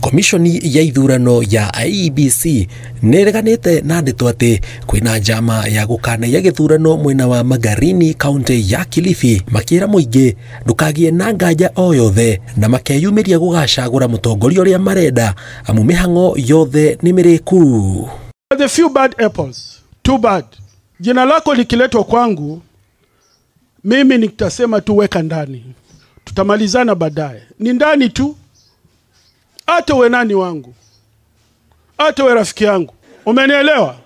Komishoni ya ithurano ya IEBC nĩ ĩreganĩte na ndeto atĩ kwĩna njama ya gũkanaia gĩthurano mwena wa Magarini kaunti ya Kilifi, makĩra mũingĩ ndũkagĩe na nganja o yothe na makeyumĩria gũgacagũra mũtongoria ũrĩa marenda amu mĩhang'o yothe nĩ mĩrĩku. The few bad apples, too bad. Jina lako likiletwa kwangu, mimi nitasema tu weka ndani. Tutamalizana baadaye. Ni ndani tu. Hata we nani wangu, hata we rafiki yangu, umenielewa?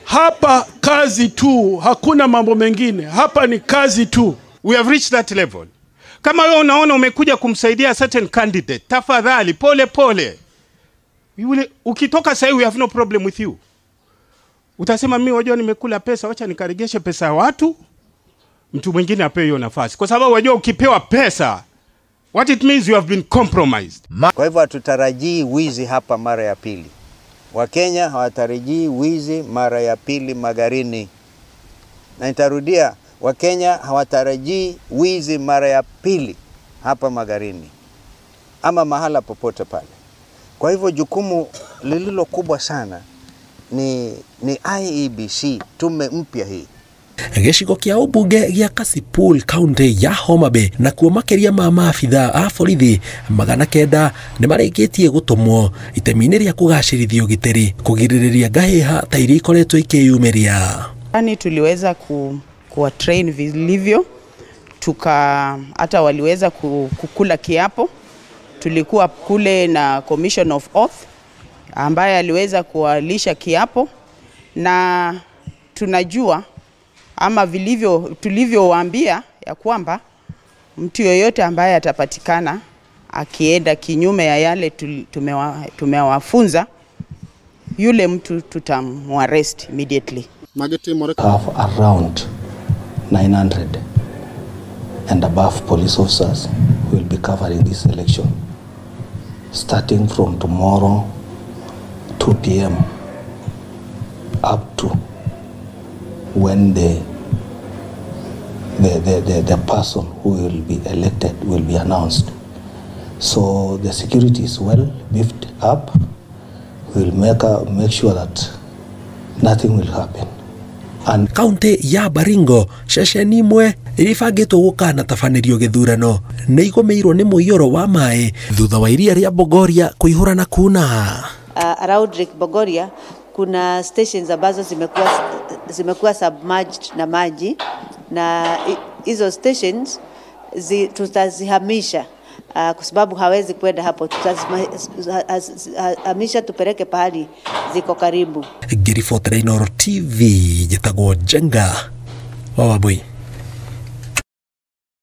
Hapa kazi tu, hakuna mambo mengine. Hapa ni kazi tu. We have reached that level. Kama wewe unaona umekuja kumsaidia certain candidate, tafadhali pole pole. Yule ukitoka sasa, we have no problem with you. Utasema mimi wajua nimekula pesa, wacha nikaregeshe pesa ya watu. Mtu mwingine apewe hiyo nafasi. Kwa sababu wajua ukipewa pesa, what it means, you have been compromised. Kwa hivyo hatutarajii wizi hapa mara ya pili. Wakenya hawatarajii wizi mara ya pili Magarini. Na nitarudia, Wakenya hawatarajii wizi mara ya pili hapa Magarini ama mahala popote pale. Kwa hivyo jukumu lililo kubwa sana ni IEBC, tume mpya hii. Gĩcigo kĩa ũmbunge gĩa Kasipul kaunti ya Homa Bay nakuo makĩria ma maabitha a borithi 900 nĩ marĩkĩtie gũtũmwo itemi-inĩ rĩa kũgacĩrithia ũgitĩri kũgirĩrĩria ngahĩha ta iria ikoretwo ikĩyumĩria. Yani tuliweza kuwa train vilivyo, tuka hata waliweza kukula kiapo. Tulikuwa kule na Commission of Oath ambaye aliweza kuwalisha kiapo, na tunajua ama vilivyo tulivyowaambia ya kwamba mtu yoyote ambaye atapatikana akienda kinyume ya yale tumewafunza, yule mtu tutamuarrest immediately. Have around 900 and above police officers who will be covering this election starting from tomorrow 2 p.m. up to when the person who will be elected will be announced. So the security is well beefed up. We will make sure that nothing will happen. And kaunti ya Baringo ceceni imwe iria ibangĩtwo gũkanatabanĩrio gĩthurano nĩ igũmĩirwo nĩ mũiyũro wa maĩ thutha wa iria rĩa Bogoria kũihũra na kuna. Around Lake Bogoria kuna stations ambazo zimekuwa submerged na maji, na hizo stations tutazihamisha kwa sababu hawezi kwenda hapo. Tutazihamisha tupeleke pahali ziko karibu. Ngĩribotera Inooro TV, njĩtagwo Njenga wa Wambui.